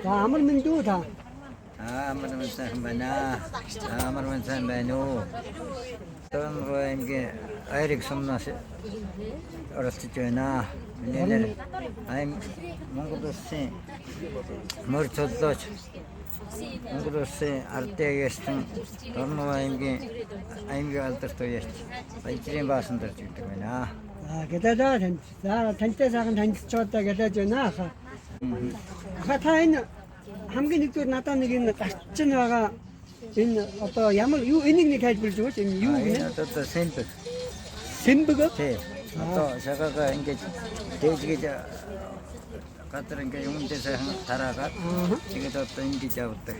За, амар мэнд үү та? Аа, амар мэнд сайхан байна. Амар мэнд сайн байна уу? Дорногов аймгийн Айраг сумнаас оролцож байна. Миний нэр айм Монгол улсын морь цоллооч Монгол улсын ардын аястан Дорногов аймгийн алдарт уяач Баяжрын баасан дарж гэдэг байна. За, гэлээ танд. За, тантай сайхан танилцчихлаа гэлээж байна ахаа. Ахаа, та энэ хамгийн нэгдүгээр надаа нэг энэ гарчин байгаа энэ одоо ямар юу, энийг нэг тайлбарлаж өгөөч. Энэ юу Энэ гинэ? одоо сэмбэг. Сэмбэг. Тий. Одоо шагаага ингэж дээжгэж газар ингээ юм дээр сайхан тараагаад тэгээд одоо ингэж явдаг.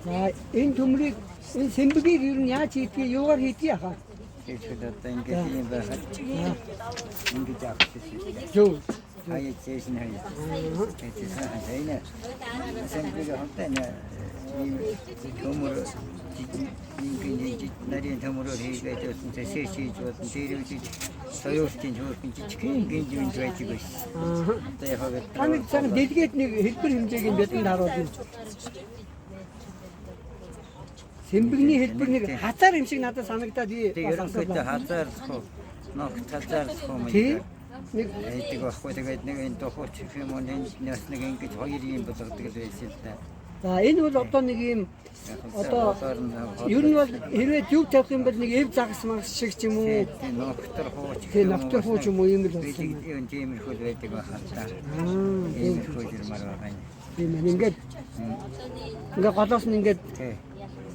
За, энэ төмрийг, энэ сэмбэгийг ер нь яаж хийдгийг, юугаар хийдгийг ахаа? Тэгээд одоо ингэж юм байхад ингэж авах гэсэн. Зөв. Хаяа зээш нь хаяа. Тэгээд сайхан энэ сэмбэг хамтаа ийм төмөр ингэ нарийн төмөрөөр хийгээд байсан, тэсээ хийж бодсон, дээр үжиж соёолтын хөөрхөн жижигхэн гинж гинж байдаг байсан. Одоо яг Та нэг сайхан дэлгээд нэг хэлбэр хэмжээг нь бидэнд харуулна. Сэмбэгний хэлбэр нэг хазаар юм шиг надад санагдаад би Тэг бас ерөнхийдөө асуулаа. хазаарлах уу, ногт хазаарлах уу Тий. маягаар Нэг байдаг байхгүй. Тэгээд нэг энэ духууч гэх юм уу, энэ нас нэг ингэж хоёр юм болгодог л байсан л да. За, энэ бол одоо нэг юм одоо ер нь бол хэрвээ зөв тавих юм бол нэг эв загас магас шиг ч юм уу. Ногтор хууч. Тий, ногтор хууч юм уу, ийм л болсон юм. Тийм, тиймэрхүү л байдаг байх л да. Аа, Иймэрхүү жирмаар байгаа юм. тийм ээ. Ингээд ингээ голоос нь ингээд Тий.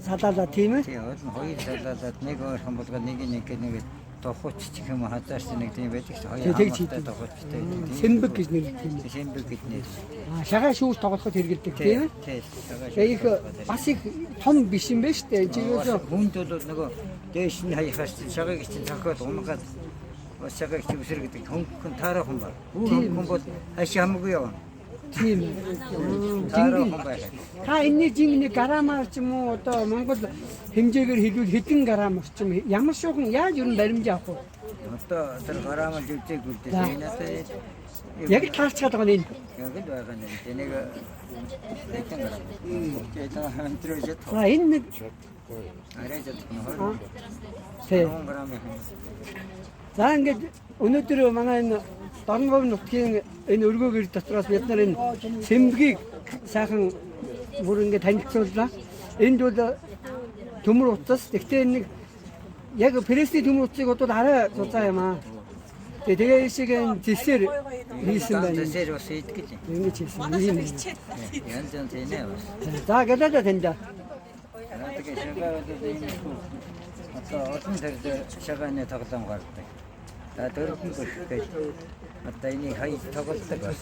салаалаа, тийм ээ. Тий, уул нь хоёр салаалаад нэг ойрхон болгоод нэг нэг нэг духууч гэх юм уу, хазаарч нэг тийм байдаг ч Тий, хоёр тэгж хамаартай хийдэг. духуучтай байдаг. Сэмбэг гэж нэрлэдэг юм. Сэмбэг гэж нэр. Аа, шагаа шүүр тоглоход хэрэгэлдэг, тийм ээ. Тий. Тэгээ их бас их том биш юм байна шүү дээ. Чи юу Хүнд бол нөгөө дээш нь хаяхаас чинь шагааг чинь цохиод унгаад бас шагааг чи үсэргэдэг. Хөнгөн таараахан баг. Хөнгөн бол хашаа хамаагүй явна. Тийм ээ. Таараахан байх. Та энэний жинг нэг грамаар ч юм уу, одоо Монгол хэмжээгээр хэлбэл хэдэн грамм орчим, ямар шуухан яаж ер нь баримж авах вэ? Одоо тэр грамм жүжиг үлдээ. Энэ одоо Яг л таарчгаад байгаа нь энэ. Яг л байгаа нь. Тэнийг хэдэн грамм. Тэгээд хамтраж За, энэ нэг арай чадах нь тий. 20 грамм юм. За, ингээд өнөөдөр манай энэ Дорногов нутгийн энэ өргөө гэр дотроос бид нар энэ сэмбэгийг сайхан бүр ингээд танилцууллаа. Энд бол төмөр утас. Тэгтээ энэ нэг яг пресний төмөр утсыг бодвол арай зузаан юм аа. Тэгээ шиг энэ зэсээр хийсэн байна. Зэсээр бас хийдэг л юм. Ингэж хийсэн. Ийм юм. Янз янз энэ бас. За, гэлээ танд. Тэгээ шагаа бол ийм одоо олон төрлийн шагааны тоглоом гардаг. За, дөрвөн гэх гэж одоо энийг хаяж тоглодог бас.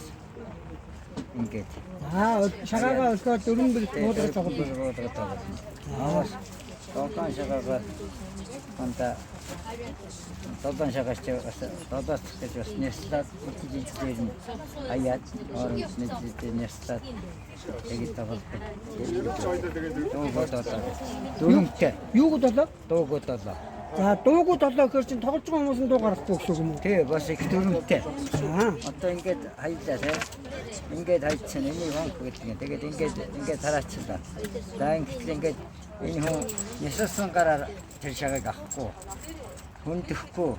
Ингээд. Аа, шагаагаа өлгөө дөрвөн бэлт буулгаж тоглодог. Буулгаж тоглоно. Аа, бас долоон шагаагаа анда долоон шагаач бас долоос гэж бас няслаад жижиг нь хаяад хооронд нэг жижиг няслаад тэгээд тоглодог. Дуугууд долоо. Дөрөвтэй. Юуг долоо? Дуугууд долоо. За, дуугу долоо гэхэр чинь тоглож байгаа хүмүүс нь дуу гаргахгүй гэсэн үг юм уу? Тий, бас их дөрөвтэй. Аа. Одоо ингээд хаядлаа тий. Ингээд хайцсан энийг хонх гэдэг юм. Тэгээд ингээд ингээд тараачлаа. За, ингээд ингээд энэ хүн ясалсан гараар тэр шагааг авахгүй. Хүндэхгүй.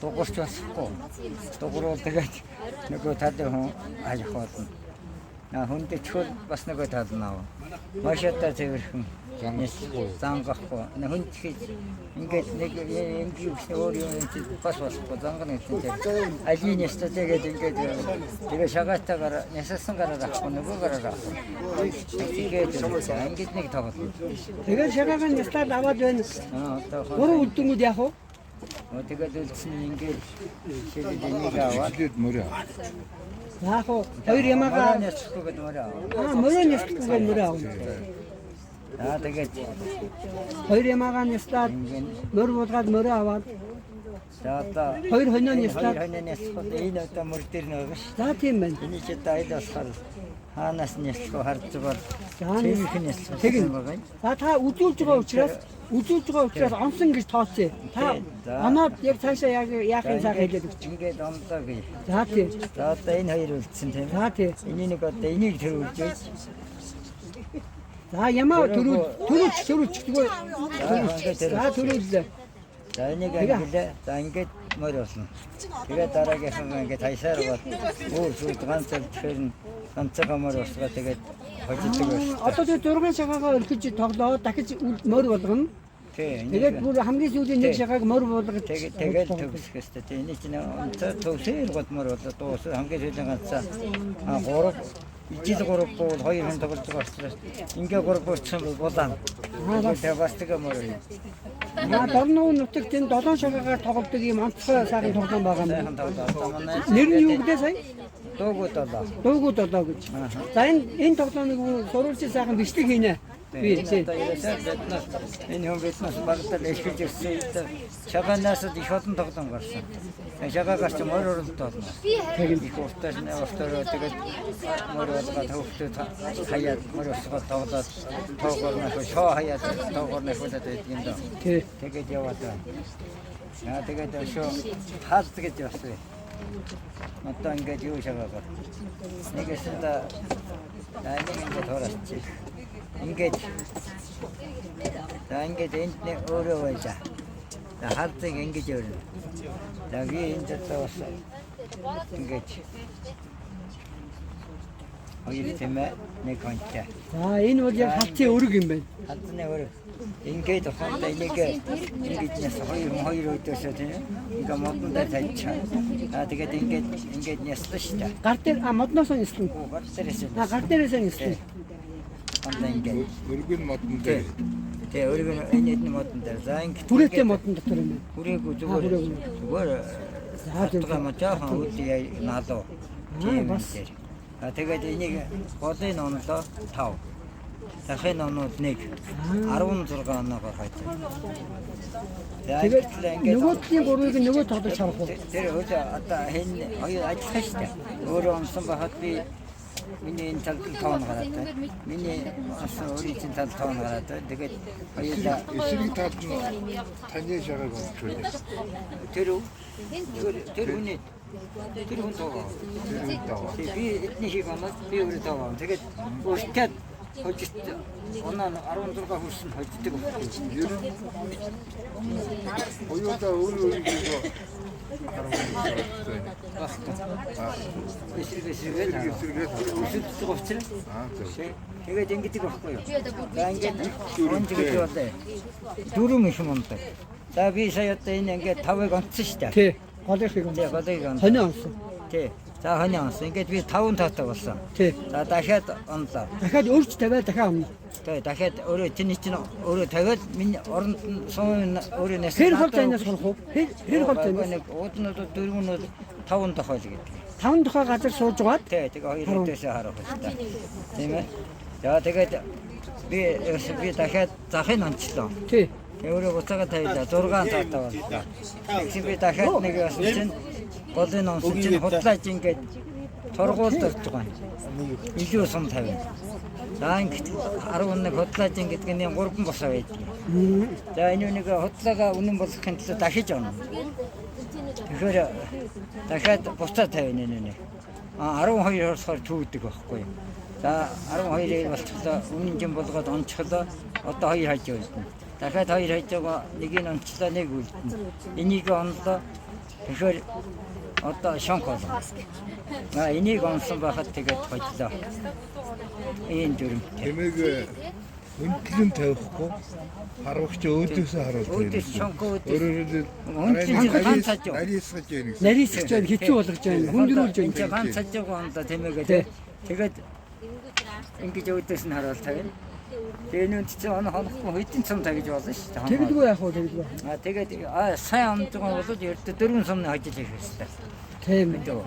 Дугуурч болохгүй. Дугуурвал тэгээд нөгөө талын хүн хаях болно. Аа, хүндэчхүүл бас нөгөө тал нь авах. Маш одоо цэвэрхэн зангахгүй. Хүндхийж ингээд нэг юм гэсэн өөр юм чи бас болохгүй, зангана гэсэн чинь алийн ястаа тэгээд ингээд тэгээ шагаатайгаар нясалсан гараар авахгүй, нөгөө гараар авах. Тэгээд ингээд нэг тоглоно. Тэгээд шагаагаа няслаад аваад байна. Аа, одоо Гурван үлдэнгүүд яах вэ? Тэгээд үлдсэн нь ингээд шилээд энийг аваад Жилээд мөрөө. Яах вэ? Хоёр ямаагаа нясахгүй гэдэг мөрөө аваа. Аа, мөрөө няслахгүй гээд мөрөө авна. Аа, тэгээд Хоёр ямаагаа няслаад ингээд мөр буулгаад мөрөө аваад За одоо Хоёр хонио энэ нислаад. Хоёр хонио нислахад энэ одоо мөр дээр нэг шүү. За, тийм байна. Эний чи одоо аль болохоор хаанаас нислэх вэ харж байгаа. За, Цэвэрхэн нислэх Тэгнь. байгаа юм. За, та үзүүлж байгаа учраас онсон гэж тооцъё. Та Тийм, за. оноод яг цаашаа яг яахын За, сайхан хэлээд өгч. Ингээд онлоо гээ. За, тийм. За, одоо энэ хоёр үлдсэн, тийм ээ. За, тийм. Эний нэг одоо энийг төрүүлж байж. За, ямаа төрүүл төрүүлч төрүүлч зүгээр. За, ингээд За, төрүүлж. төрүүллээ. За, энийг ангилаа. За, ингээд морь болно. Тэгээд дараагийнхан ингээд хаясаар бод. Өөр зүйл ганц л тэгэхээр нь ганцхан морь босгоо тэгээд хожигдаг байна. Одоо тэр 6 шагаагаа өргөж тоглоо, дахиж морь болгоно. Тийм. Тэгээд бүр хамгийн сүүлийн нэг шагааг морь болгож Тэгээд тэгэл төгсөх ёстой. Тийм, эний чинь онцоо төгсөөр гол морь болоо дуусах хамгийн сүүлийн ганцаа. А гурав ижил гурав буул хоёр хүн тоглож байгаа учраас ингээ гурав буурсан булаан. Тэгээд бас тэгээ морь. Аа, Дорноо нутагт энэ 7 шагаагаар тоглодог ийм онцгой сайхан тоглоом байгаа юм. Сайхан тоглоо. Одоо манай Нэр нь юу гэдэг сая? Дуугүй долоо. Дуугүй долоо гэж. За, энэ тоглоомыг сурвалжийн сайхан бичлэг хийнэ. Би Тийм. тийм. Одоо ерөөсөө биднээс энэ хүн биднээс багтал эхэлж ирсэн үед шагаанаас их олон тоглоом гарсан. Шагаа гарч морь уралд болно. Их уртаас нь уртаараа тэгээд морь болгоод хөвгтүүд хаяад морь усгаад тоглоод тоогоор нэх шоо хаяад тоогоор нэхүүлээд байдаг юм даа. Тий. Тэгээд яваад байна. Яа, тэгээд шоо хаалт гэж бас бай. Одоо ингээд юу шагаа гар. Нэг эсэндээ за нэг ингээд хураасчих. Ингээд за ингээд энд нэг өөрөө байлаа. За, хаалцыг ингэж өрнө. За, би энд одоо бас ингээд хоёр, тийм ээ, нэг хонтой. За, энэ бол яг халцын өрг юм байна. Халзны өрг. Ингээд ухаандаа энийг ингэж няс хоёр хүн хоёр өдөөсөө, тийм ээ. Ингээ модон дээр тавьчихаа. Аа, тэгээд ингээд ингээд няслаа шүү дээ. Гар дээр а модноос нислэн. Оо, гар дээрээс. А, гар дээрээс нислэн. Хандаа ингээд. Өргөн модон дээр. Тий, өрг нь энэ эдний модон дээр. За, ингээд Түрээтэй модон дотор юм байна. Хүрээгүй, зүгээр хүрээгүй. зүгээр За, зөв. хатгаа ма жоохон үл наалуу. Тийм бас. дээр. А тэгээд энийг голын онолоо 5. Дахын онууд 1. 16 оноогоор хойцсон. За, Тэгээд ингээд ингээд нөгөө талын гурвыг нөгөө тоглож харах уу? Тэр хөл одоо хэн хоёр ажиллах шүү дээ. Өөрөө онсон байхад би миний энэ талд тоон гараад байна. Миний онсон өөрийн чинь талд тоон гараад байна. Тэгээд хоёулаа Эсрэг талд нь таны шагааг онцруулах. тэр үү? Тэр тэр хүний тэр хүн тоогоо. Тэр үн даваа. Тий, би эдний хийг оноод би өөрөө тоогоо. Тэгээд өөртөө хожигт оноо 16 хүрсэн хожигддаг. Ер нь хоёулаа өөр өөрийгөө харуулдаг. Баггүй. Эсрэг эсрэгээр Эсрэгээр өсөлтөг учраас. Аа, зөв. Тэгээд ингэдэг байхгүй юу? За, ингээд онж гэж болоо. Дөрөв их юм ундаг. За, би сая одоо энэ ингээд тавыг онцсон шүү дээ. Тий. Голынхыг Тий, онсон. голыг онцсон. Хонио онсон. Тий. За, хонио онсон. Ингээд би таван таатай болсон. Тий. За, дахиад онлоо. Дахиад өрж тавиад дахиад онно. Тий, дахиад өөрөө чиний чинь өөрөө тавиад миний оронд нь суун өөрөө нэс. Хэр хол зайнаас хорох уу? Хэр хол зайнаас? Нэг ууднууд дөрвөнүүд таван тохиол гэдэг. Таван тухай газар сууж байгаад Тий, тэгээ хоёр өдөөсөө харах хэрэгтэй. Тийм ээ. За, тэгээд би дахиад захын онцлоо. Тий. Тэгээ өөрөө буцаага тавилаа 6 таатай боллоо. Тэгсэн би дахиад нэг ясан чинь голын онсон чинь худлаач ингээд тургуулд орж байгаа юм. Илүү сум тавина. За, ингээд 11 худлаач гэдэг нь 3 босоо байдаг. За, энэ нэг худлаагаа үнэн болгохын төлөө дахиж онно. Тэгэхээр дахиад буцаа тавина энэ нэг. А 12 болохоор түүдэг байхгүй юу? За, 12-ыг болчихлоо, үнэн жин болгоод онцглоо. Одоо хоёр хажуу үлдэнэ. Дахиад хоёр хажуугаа нэгийг онцлоо, нэг үлдэнэ. Энийг онлоо. Тэгэхээр одоо шонх болно. А энийг онсон байхад тэгээд хожлоо. Ийм дүрмтэй. Тэмээг өнтлөн тавихгүй харуулч өөдөөсөө харуулдаг. Өөдөөс шонх өөдөөс. Өөрөөр хэлбэл Өнтлөн чинь ганц хажуу. Нарийсгаж яах гэсэн. Нарийсгаж байна, хэцүү болгож байна, хүндрүүлж Энд байна. чинь ганц хажуугаа онлоо тэмээгээ. Тий. Тэгээд ингэж өөдөөс нь харуул тавина. Тэгээ энэ үнд чинь он хонохгүй хэдэн цум тавьж болно шүү дээ. Тэгэлгүй яах вэ, тэгэлгүй. А тэгээд а сайн онж байгаа бол ердөө дөрвөн сумны хожил хийх хэрэгтэй. Тийм. Мэдээ.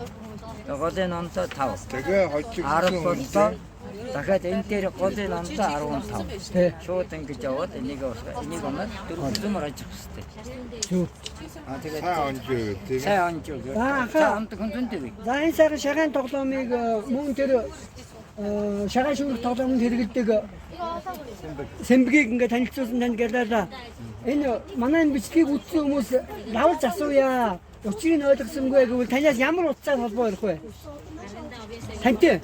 Голын ондоо 5. Тэгээ 10 хожигдсон боллоо. Дахиад энэ дээр голын ондоо 15. Тий. Шууд ингэж яваад энийг уусгаа. Энийг оноод дөрвөн зумар ажих хэрэгтэй. Зүг. Аа тэгээд сайн онжоо тийм. сайн онжоо. За, ахаа. Сайн ондог хүн зөндөө бий. За энэ сайхан шагаан тоглоомыг мөн тэр шагаан шүрх тоглоомонд хэрэгэлдэг сэмбэгийг ингээд танилцуулсан танд гялалаа. Энэ манай энэ бичлэгийг үзсэн хүмүүс лавлж асууя. Учрыг нь ойлгосонгүй гэвэл танаас ямар утсаар холбоо ярих вэ? Тантай.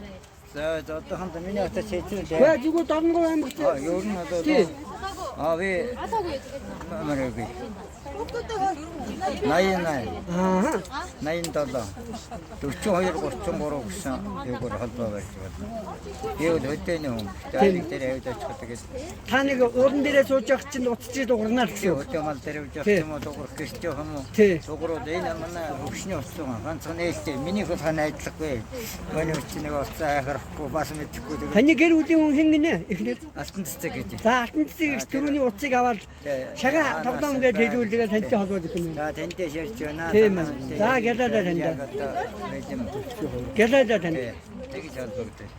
За одоохондоо миний утас хэцүү дээ. Гэхдээ зүгээр Дорноговь аймагт Аа ер нь одоо Тий. Аа би мөрөг. 88 Аа. 87 42 33 гэсэн юугаар холбоо барьж байна. Би бол хөдөөний хүн. Тэгээд дээр авид очиход тэгээд Та нэг уулан дээрээ сууж явах чинь утас чи дуурнаа л би гэсэн. үг. хөдөө мал дээр авид Тий. явах юм уу дуурах гэрч явах юм уу? Тий. Дуурууд энэ манай хөгшний утас байгаа. Ганцхан нээлттэй. Миний хөл хана ажиллахгүй. Миний хүч нэг утас айхрахгүй бас мэдэхгүй тэгээд Таны гэр бүлийн хүн хэн гинэ? Эхнэр. алтан цэцэг гэж. За алтан цэцэг их түрүүний утсыг аваад шагаа тоглоом гэж хэлвэл тэгээд тантай холбоо гэх юм. За тантай ширж байна. Тийм ээ. За, гялалаа таньда. Яг одоо байж юм. Гялалаа танд. Тий. Тэгж холбогдож.